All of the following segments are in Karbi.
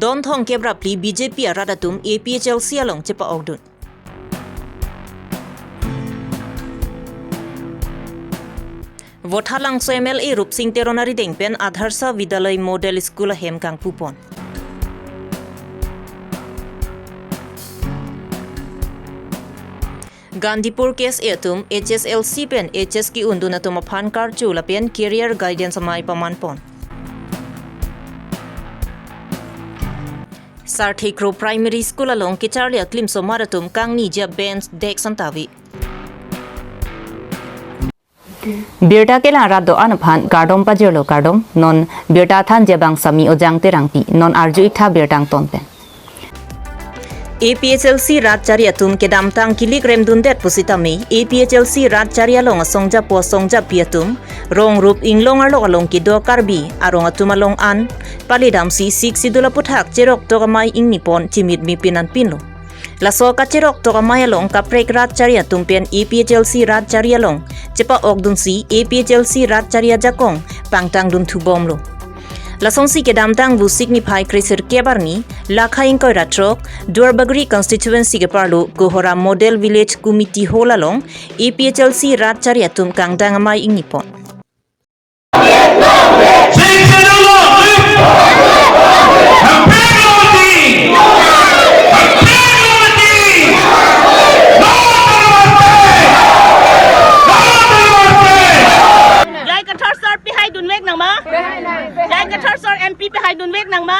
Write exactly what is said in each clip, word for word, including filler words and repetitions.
Don thomkep ra phli B J P arat atum A P H L C along chepa-okdun. Vothatlangso M L A Rupsing Teron arideng pen Adarsha Vidyalaya Model School ahem kangpupon. Gandipur K S A atum H S L C pen H S ke-undun atum aphan karcho lapen career guidance amei pamanpon. Sarthekro Primary School along kecharli aklimsomar atum kangniji a-bench desk anta ave. Birta kelang rat do-an aphan kardom pajirlo, kardom. Non birta thanji abang Sami Ojang Terangpi, non arju-ik tha birta angton pen. A P H L C rat chari atum kedamtang kilik remdundet pusitame, A P H L C rat chari along asongjapo asongjapi atum rong rup inglong arlok along kedo Karbi arong atum along an pale damsi Sixth Schedule aputhak cheroktok amei ingnipon chimitmi pinanpinlo. Laso kacheroktok amei along kaprek rat chari atum pen A P H L C rat chari along chepa-okdunsi A P H L C rat chari ajakong pangtangdunthubomlo. Lasonsi kedamtang Vosik niphai kresirkep arni, Lakha ingkoi ra throk, Duarbagori constituency keparlo Kohora Model Village Committee Hall along A P H L C rat chari atum kangdang amei ingnipon. Jai Kathar sir pi haidunvek nangma? Jai Kathar sir M P pi haidunvek nangma?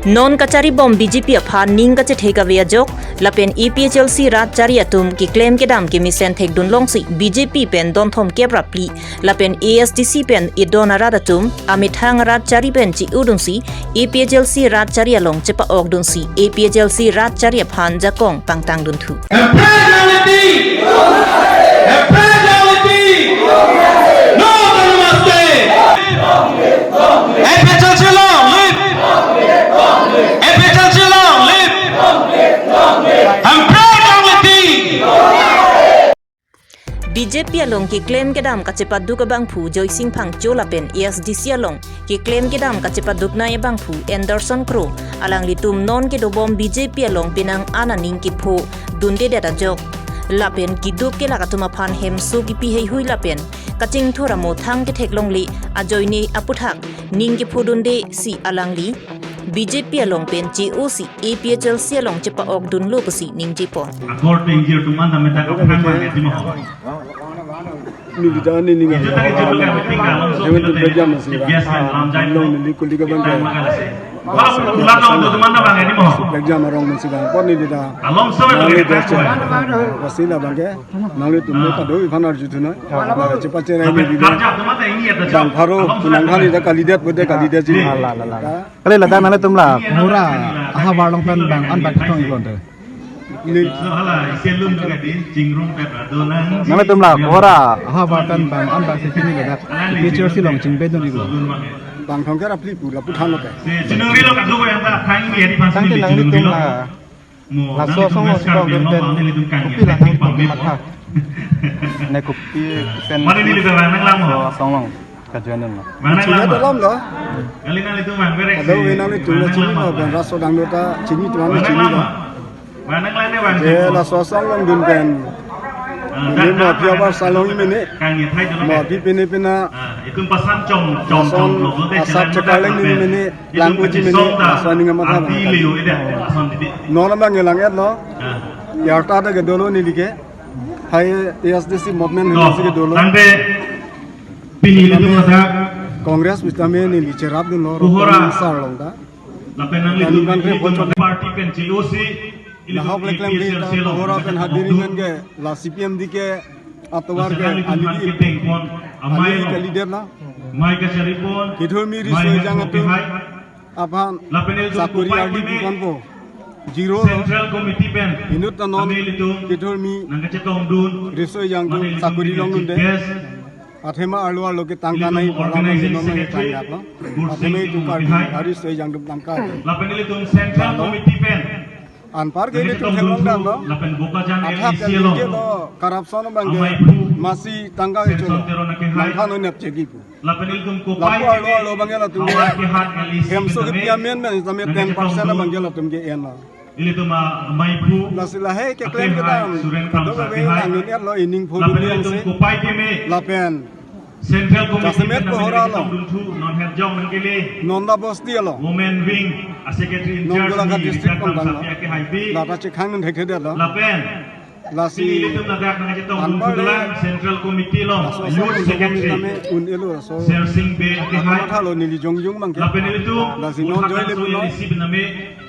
Non kacharibom B J P aphan ning kachethek ave ajok, lapen A P H L C rat chari atum keklem kedam kemesen thekdun longsi B J P pen don thomkep ra phli, lapen A S D C pen edon arat atum amethang rat chari pen che-odunsi A P H L C rat chari along chepa-okdunsi A P H L C rat chari aphan jakong pangtangdunthu. Impeccability! Impeccability! No autonomous state! A P H L C long live! A P H L C long live! Impeccability! B J P along keklem kedam kachepaduk abangphu Joysing Phangcho lapen A S D C along keklem kedam kachepaduknei abangphu Anderson Kro, alanglitum non kedobom B J P along penang an aning kepho dundedet ajok, lapen keduk kelak atum aphan hemso kipi heihui lapen kachingthur amo thang ketheklongle ajoine aputhak ning kepho dundesi alangli B J P along pen che-osi A P H L C along chepa-okdunlo pusi ningjepon. Akor tengjir tuman dame ta kaprang bang ya di mo. Ni kita ni ni ngai. Kita ni julu ka meeting ka langsung. Jangan tu belajar masih lah. Biasa kan, lam jai. Long ni kulit ke bang. Kita makan nasi. Kalau pulang long tu teman bang ya di mo. Belajar marong masih bang. Kau ni kita. Along sama bang ya. Pasti lah bang ke. Nanglitum ta do iphan arjuthu noi. Chepa cherai ni bang. Bang pharo kunang khani ta kalidet bode kalidet ji. La la la la. Kali ladak nanglitum la Kohora ahavar along pen bang an bak thong ikon te. Ni. Nanglitum la Kohora ahavar pen bang an bak si chini ladak. Picture si long chingbe dun ikon. Bang thong ke ra phli pu la pu than lo ke. Tangte nanglitum la laso asong along si bang pen kopi la nangtum matha. Ne kopi pen. Mari ni lita bang nang lang mo. Laso asong along kajuan dun lo. Bang nang lang mo. Dalam lo. Kali nanglitum bang bere. Ada we nanglitum chini lo bang, laso dangdut ta chini tuan chini lo. Bang nang lang ne bang. Je laso asong along dun pen. Ini mo pia bar salong ini ne. Kang ye thai dulu. Mo pi pini pina. Itum pasan chong chong chong lo. Asap chekar leng ini ne. Lang uji mene, aswani ngam matha. Arti leo ede, ason didi. Non abang ngelang et lo. Ah. Yarta ta ke dolo neli ke. Hai A S D C movement. No, neli ke dolo. Tangte pini ilitum mata. Congress vitamin neli cherap dun lo. Kohora. Sar long ta. Lapen nanglitum, neli kan ke ilitum party pen C O C. Lahok leklem ke ta Kohora pen hadiri ngan ke la C P M D ke atovar ke ali di pon, amai ke leader na. Mai ke saripon. Kethurmi riso ejang atum aphan sakuri ardi pon po. Zero lo. Central Committee pen. Inut ta non kethurmi nang kachetong dun. Riso ejang atum sakuri longdunde. Athema arlo arlo ke tangka nai, bola nai, no nai tangka lo. Athema itu kardi, hari soi jangdup tangka. Lapen ilitum Central Committee pen. Anpar ke ilitum theklong dam lo. Lapen Bokajan athak M C A lo. Corruption bang ke. Amai phu. Masi tangka kecholo. Langkhan onep chegi pu. Lapen ilitum kopai lapu arlo arlo abangke latum ke hemso kepi amen men sitame ten percent abangke latum ke-en lo. Ilitum amei aphu. Lasi lahei keklem kedam kadokave nangdun-et lo, ining pho lapen dun ilitum yangsi. Kopai keme. Lapen Central Committee jasemet pen Kohora along. Dunthu non Herjong nangkele. Nonda Bosti along. Women Wing a Secretary in Charge Nonggolaka ni District Rita Kramsa Pangdang lo. Pi ake haipi. Lata chekhang nang thekthe det lo. Lapen lasi pini ilitum ladak nangchetong anpar dunthu le lang Central Committee along laso Youth aso Secretary name un-elo laso. Sersing Bey ake hai. Matha lo neli jongjong abangke. Lapen ilitum lasi non join le pulo. Isi bename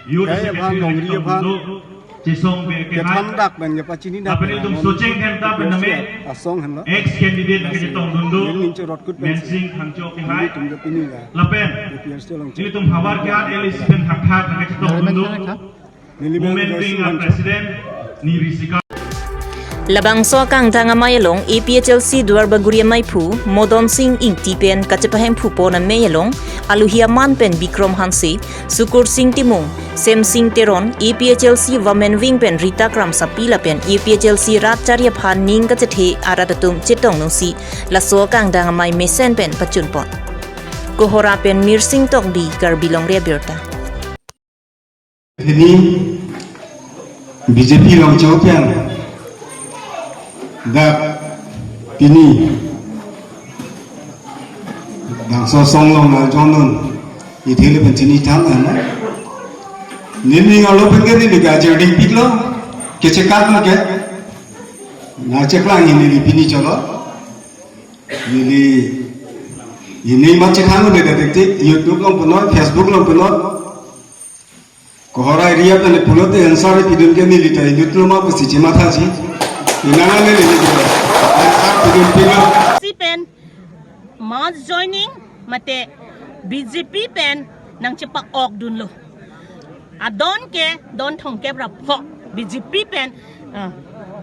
Youth Kaya aphan Secretary longri nangchetong aphan dunthu. Chesong Bey ake hai. Kethan dak pen kepachini dak. Lapen ilitum Socheng Themta pen name asong henlo. Ex candidate nangchetong dunthu. Neli ning cherot kut pen Mensing Thangcho ake hai. Ilitum ke pini la. Lapen A P H L C along ilitum havar ke A L A C pen thakthak nangchetong dunthu. Neli ben Women Joyce Wing a Wangchuk. President ni Risika. Labangso akangdang amei along A P H L C Duarbagori amei aphu Modon Sing Ingti pen kachepahemphu pon amei along aluhi aman pen Bikrom Hanse, Sukur Sing Timung, Sem Sing Teron, A P H L C Women Wing pen Rita Kramsapi lapen A P H L C rat chari aphan ning kachethe arat atum chetong nungsi laso akangdang amei mesen pen pachun pon. Kohora pen Mirsing Tokbi, Karbi Longri Abirta. Pini B J P along chokpian dak pini bangso asong along nangchondun ithele pen chinithan na. Neli arlo pen ke neli ke ajarding piklo, kechekat lo ke. Nangcheklang neli pini cholo. Neli ini ma chekhang le detik, YouTube along punon, Facebook along punon. Kohora area pen pulote answer pidun ke neli ta YouTube along ma pusi chemathaji. Inangan neli ke answer pidun pidun. Si pen mass joining mate B J P pen nangchepa-ok dunlo. Adon ke don thomkep ra pho B J P pen, ah,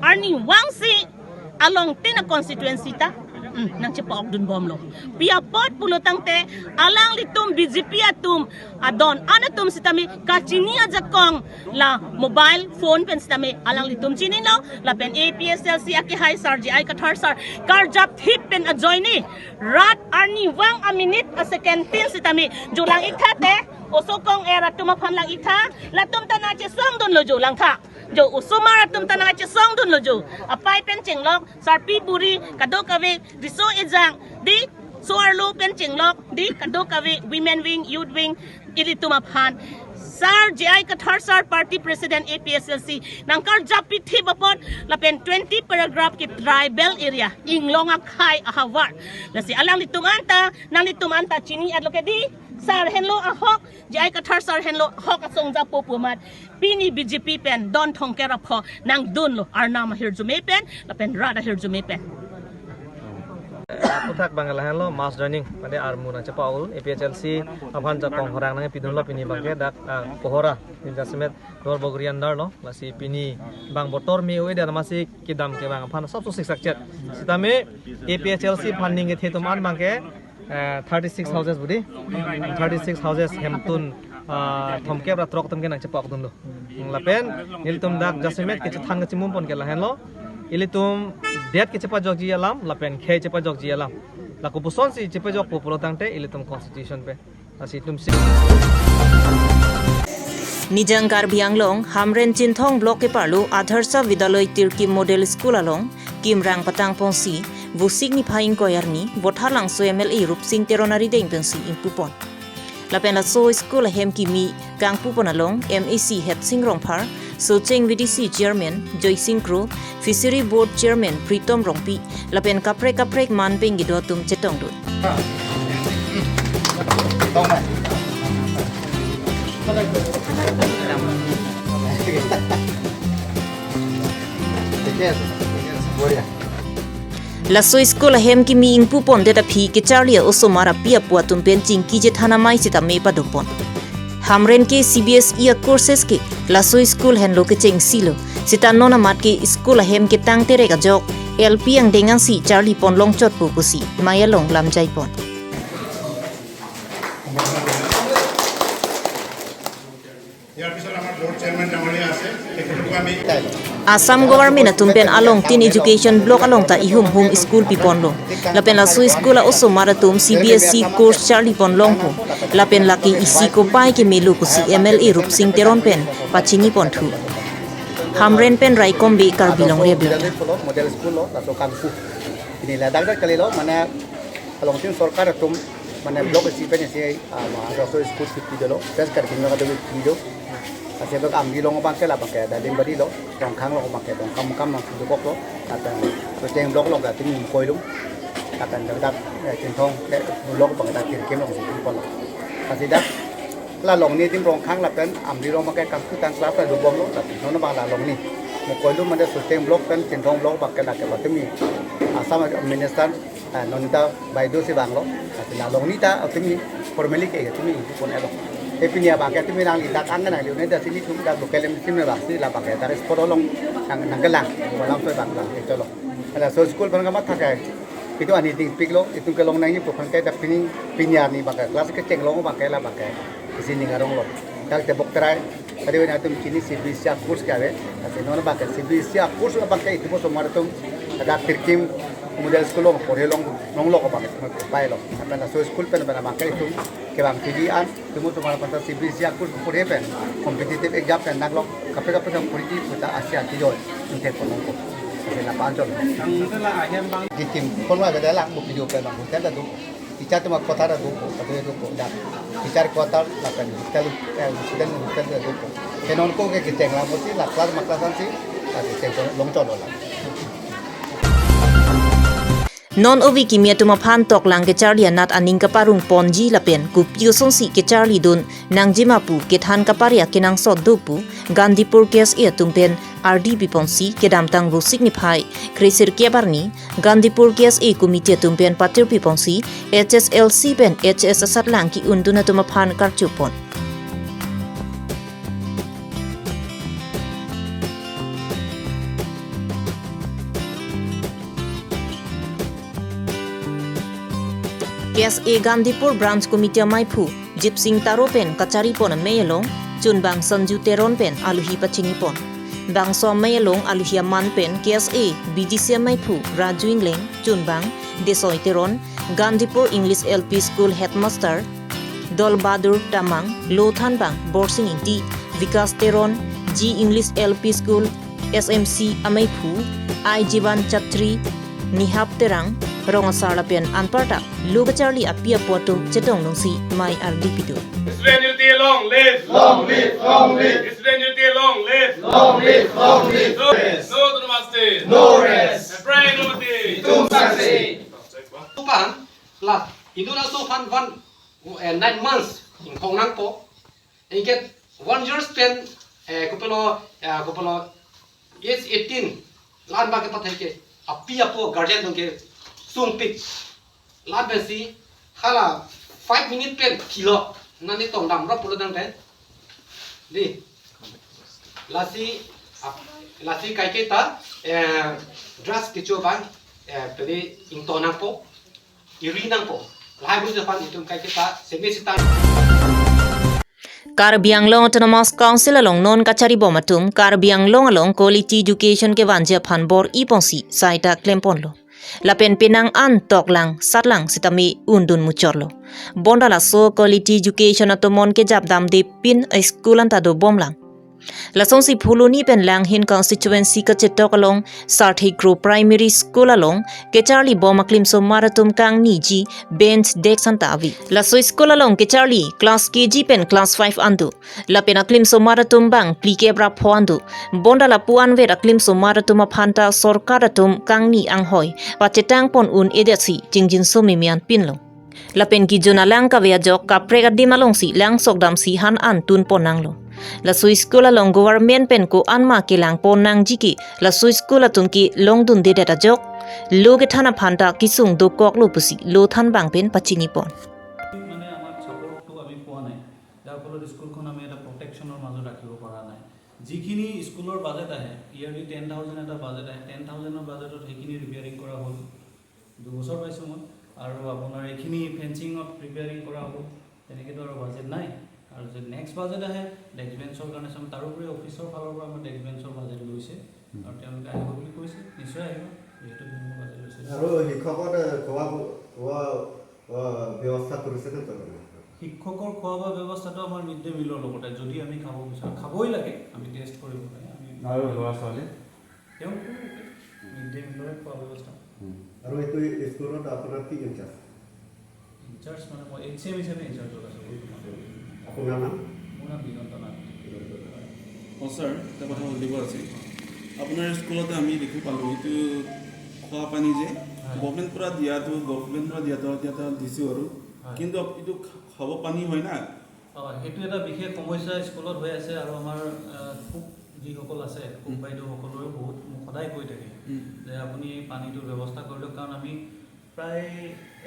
arnivang si along tin a constituency ta, hmm, nangchepa-ok dunbomlo. Pi apot pulo tangte alanglitum B J P atum adon an atum sitame kachini ajakong la mobile phone pen sitame alanglitum chinilo, lapen A P H L C ake hai sir J I Kathar sir karjap thip pen ajoine rat arnivang a minute a second tin sitame jo lang-iktha te, oso kong-er atum aphan lang-iktha, latum ta nangchesong dunlo jo langtha. Jo osomar atum ta nangchesong dunlo jo. Apai pen chenglok, sarpi buri, kadokave, riso ejang, dei, so-arlo pen chenglok, dei, kadokave, Women Wing, Youth Wing, ilitum aphan. Sir J I Kathar sir, Party President A P H L C, nangkarjap pithip apot, lapen twenty paragraph ke tribal area, Inglong akhei ahavar. Lasi alanglitum anta, nanglitum anta chini-etlo ke dei, sir henlo ahok, J I Kathar sir henlo ahok asong japo pu amat. Pini B J P pen don thomkep ra pho nangdunlo, arnam ahirjume pen lapen rat ahirjume pen. Aphuthak abang lahenlo mass joining, mane armu nangchepa-ok A P H L C aphan jakong horang nangpidunlo pini abangke dak, ah, Kohora, pini jasemet Duarbagori under lo, lasi pini abang botor me-o-e dan masi kedam ke abang aphan sop so siksak chet. Sitame A P H L C aphan ning kethe atum an abangke eh, thirty six houses budi. Thirty six houses hemtun, ah, thomkep ra throk atum ke nangchepa-ok dunlo. Lapen nelitum dak jasemet kechethan kachimum pon ke lahenlo. Ilitum det kechepajokji alam, lapen khei chepajokji alam. La kopuson si chepajokpo pulo tangte ilitum constitution pen. Lasi itum si Nijang Karbi Anglong, Hamren Chinthong Block keparlo Adharsha Vidyalaya Tirki Model School along kimrang patang ponsi, Vosik niphai ingkoi arni, Vothatlangso M L A Rupsing Teron arideng pensi ingpupon. Lapen laso school ahem kimi kangpupon along M A C Headsing Rongphar, Socheng V D C Chairman Joysing Kro, Fishery Board Chairman Pritom Rongpi, lapen kaprek kaprek man pen kedo atum chetongdun. Laso school ahem kimi ingpupondet aphi kecharli osomar api apo atum pen chingki chethan amei sitame padopon. Hamren ke C B S E a courses ke laso school henlo kechengsilo. Sita non amat ke school ahem ketang terek ajok L P angdeng ansi charlipon longchotpo pusi mei along lamjaipon. ইয়াৰ পিছত আমাৰ board chairman ডাঙৰীয়া আছে, তেখেতকো আমি Assam government atum pen along tin education block along ta ihum hum school piponlo. Lapen laso school a-osomar atum C B S E course charlipon longpo. Lapen lake isi kopai kemelo pusi M L A Rupsing Teron pen pachiniponthu. Hamren pen Raikom Bey, Karbi Longri Abirta. Model school lo, laso Kangpu. Pini ladak dak kalilo, mane along tin sorkar atum, mane block isi pen isi, ah, ma, laso school fifty dolo, best Karbi Anglong ado fifty do. Lasi bak Amri along abangke labangke Dalimbari lo, Rongkhang along abangke Dongkamukam nang sudukok lo, lapen Socheng block lo, lapen Mukoilum, lapen dak, eh, Chinthong, eh, block abangke dak Tirkim along si pon lo. Lasi dak la along ni dim Rongkhang lapen Amri along abangke Kangpu tang class ta dobom lo, lapen non abang la along ni. Mukoilum mane Socheng block pen Chinthong block abangke dak ke patumi Assam minister, ah, Nandita Baideo si vanglo. Lasi la along ni ta atumi formally ke atumi pon elo. Epini abangke atumi nangli dak ang nangli un-e dak si nelitum dak local M C me vangsi labangke dak spot along nang nangkelang. Malam so vang vang ke cholo. Laso school aphan kamatha ke itum ani dingpiklo, itum kelong nangji pu aphan ke dak pini, pini arni abangke class kecheng along abangke labangke isi ning arong lo. Dak tebok terai, tadi wena atum chini C B S E a-course ke ave. Lasi non abangke C B S E a-course abangke itum osomar atum dak Tirkim model school along porhe long, longlo abangke itum pailo. Lapen laso school pen pen abangke itum kevang T V an, itum osomar aphanta C B S E a-course porhe pen competitive exam pen nanglo, kaprek kaprek puriti puta asia tijo inte ponongko. Lasi la panchon. Di tim konwa beda lang, mo video pen lang hotel ta do. Teacher atum a-quarter ta dopo, kadokave dopo, dak teacher quarter lapen hotel, eh, student hotel ta dopo. Ke non ko ke kecheng lang pusi la class ma class ansi, la kecheng ko longcholo la. Non ove kimi atum aphan toklang kecharli anat aning kaparong ponji lapen kopi osonsi kecharlidun nangji ma pu kethan kaparya kenangsot do pu Gandipur K S A atum pen ardi piponsi kedamtang Vosik niphai kresirkep arni Gandipur K S A committee atum pen patir piponsi H S L C pen H S asatlang ki-undun atum aphan karchupon. K S A Gandipur Branch Committee amaiphu Jipsing Taro pen kacharipon amei along chunbang Sanju Teron pen aluhi pachinipon. Bangso amei along aluhi aman pen K S A B D C amaiphu Raju Ingleng, chunbang Desoi Teron, Gandipur English L P School headmaster Dolbadur Tamang, lothanbang Borsing Ingti, Vikas Teron, G English L P School S M C amaiphu Ai Jivan Chatri, Nihap Terang, rong asar lapen anparta lo kacharli api apo atum chetongdunsi mei ardi pido. Student unity long live! Long live, long live! Student unity long live! Long live, long live! No, no autonomous state! No rest! Pride unity! Itum saksi! Tupan, la, Hindu laso aphan one, eh, nine months ingthong nangpo. Ingket one years pen, eh, kopilo, eh, kopilo, age eighteen, la-an abangke pathai ke, api apo guardian abangke sungpik. La-an pensi, hala five minute pen kilo, nani tongdam rap pulo dang pen. Di. Lasi, ap-, lasi kaiketa, eh, drugs kecho abang, eh, pele ingto nangpo, iri nangpo. Lahai bujaphan itum kaiketa, semi sita. Karbi Anglong Autonomous Council along non kacharibom atum, Karbi Anglong along quality education kevanji aphan bor-iponsi saita klemponlo. Lapen penang an toklang satlang sitame undun muchotlo. Bonta laso quality education atomon kejapdamde pin school anta dobomlang. Lasonsi Phuloni pen Langhin constituency kachetok along Sarthe Kro Primary School along kecharlibom aklimsomar atum kangniji bench desk anta ave. Laso school along kecharli class K G pen class five an do. Lapen aklimsomar atum bang phlikep ra pho an do. Bonta lapu anvet aklimsomar atum aphanta sorkar atum kangni anghoi pachetangpon un-edetsi chingjinso meme an pinlo. Lapen kejun alang kave ajok kaprek adim alongsi langsokdamsi han an tunpon nanglo. Laso school along government pen ko-anma kelangpon nangji ke laso school atum kelongdundedet ajok lo kethan aphanta kesung dokoklo pusi lothanbang pen pachinipon. মানে আমাৰ ছাপোৰ্টটো আমি পোৱা নাই, যাৰ ফলত স্কুলখন আমি এটা প্ৰটেকশ্যনৰ মাজত ৰাখিব পৰা নাই। যিখিনি স্কুলৰ বাজেট আহে, ইয়াৰলি টেন থাউজেণ্ড এটা বাজেট আহে, টেন থাউজেণ্ডৰ বাজেটত সেইখিনি ৰিপেয়াৰিং কৰা হ'ল, দুবছৰ পাইছোঁ মই। আৰু আপোনাৰ এইখিনি ফেঞ্চিঙত ৰিপেয়াৰিং কৰা হ'ব, তেনেকেতো আৰু বাজেট নাই। আৰু যে নেক্সট বাজেট আহে ডেস্ক বেঞ্চৰ কাৰণে চাম। তাৰোপৰি অফিচৰ ফালৰ পৰা আমাৰ ডেস্ক বেঞ্চৰ বাজেট লৈছে আৰু তেওঁলোকে আহিব বুলি কৈছে, নিশ্চয় আহিব, যিহেতু বিভিন্ন বাজেট লৈছে। আৰু শিক্ষকত খোৱা খোৱা খোৱা ব্যৱস্থা কৰিছে নে তেওঁলোকে? শিক্ষকৰ খোৱা বোৱা ব্যৱস্থাটো আমাৰ মিড ডে মিলৰ লগতে যদি আমি খাব বিচাৰোঁ, খাবই লাগে, আমি টেষ্ট কৰিব লাগে। আমি আৰু ল'ৰা ছোৱালী? তেওঁলোকৰো মিড ডে মিলৰে খোৱা ব্যৱস্থা। আৰু এইটো স্কুলত আপোনাৰ কি ইনচাৰ্জ? ইনচাৰ্জ মানে মই এইচ চি এম হিচাপে ইনচাৰ্জত আছোঁ বৰ্তমান। আপোনাৰ নাম? মোৰ নাম দিগন্ত নাথ। অ ছাৰ, এটা কথা সুধিব আছিল। আপোনাৰ স্কুলতে আমি দেখি পালোঁ, এইটো খোৱা পানী যে হয়। গভৰ্ণমেণ্ট পৰা দিয়াটো, গভৰ্ণমেণ্ট পৰা দিয়াটো, দিয়াটো দিছোঁ আৰু। হয়। কিন্তু আপ- এইটো খা- খাব পানী হয় না? হয়, সেইটো এটা বিশেষ সমস্যা স্কুলত হৈ আছে আৰু আমাৰ আহ, কুক যিসকল আছে, কুক বাইদেউসকলেও বহুত মোক সদায় কৈ থাকে উম। যে আপুনি পানীটোৰ ব্যৱস্থা কৰি দিয়ক, কাৰণ আমি প্ৰায়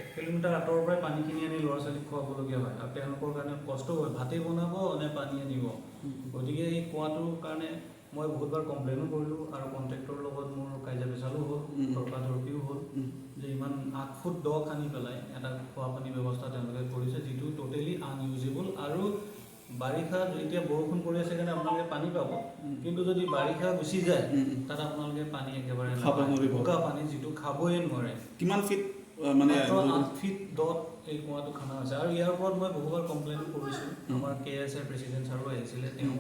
এক কিলোমিটাৰ আঁতৰৰ পৰাই পানী কিনি আনি ল'ৰা ছোৱালীক খুৱাবলগীয়া হয় আৰু তেওঁলোকৰ কাৰণে কষ্ট হয়, ভাতেই বনাব নে পানী আনিব। গতিকে এই কুঁৱাটোৰ কাৰণে মই বহুতবাৰ কমপ্লেইনো কৰিলোঁ আৰু কণ্ট্ৰেক্টৰৰ লগত মোৰ কাজিয়া পেচালো হ'ল, উম। তৰ্কাতৰ্কিও হ'ল উম। যে ইমান আঠ ফুট দ খান্দি পেলাই এটা খোৱা পানী ব্যৱস্থা তেওঁলোকে কৰিছে, যিটো ট'টেলি আনইউজেবল। আৰু বাৰিষা এতিয়া বৰষুণ পৰি আছে কাৰণে আপোনালোকে পানী পাব, উম। কিন্তু যদি বাৰিষা গুচি যায় উম, উম। তাত আপোনালোকে পানী একেবাৰে খাব নাপায়। নোৱাৰিব। বোকা পানী যিটো খাবই নোৱাৰে। কিমান ফিট আহ, মানে মাত্ৰ দূৰ? আঠ ফিট দত এই কুঁৱাটো খান্দা হৈছে আৰু ইয়াৰ ওপৰত মই বহুবাৰ কমপ্লেইন কৰিছোঁ উম। আমাৰ কে এছ এ প্ৰেচিডেণ্ট ছাৰো আহিছিলে, তেওঁ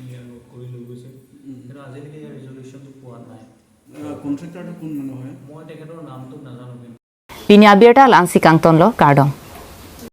ইয়াৰ নোট কৰি লৈ গৈছে, উম। কিন্তু আজিলৈকে ইয়াৰ ৰিজলিউশ্যনটো পোৱা নাই। আহ, কণ্ট্ৰেক্টৰটো কোন মানুহ হয়? মই তেখেতৰ নামটো নাজানো কিন্তু। Pini abirta la-ansi kangtonlo, kardom.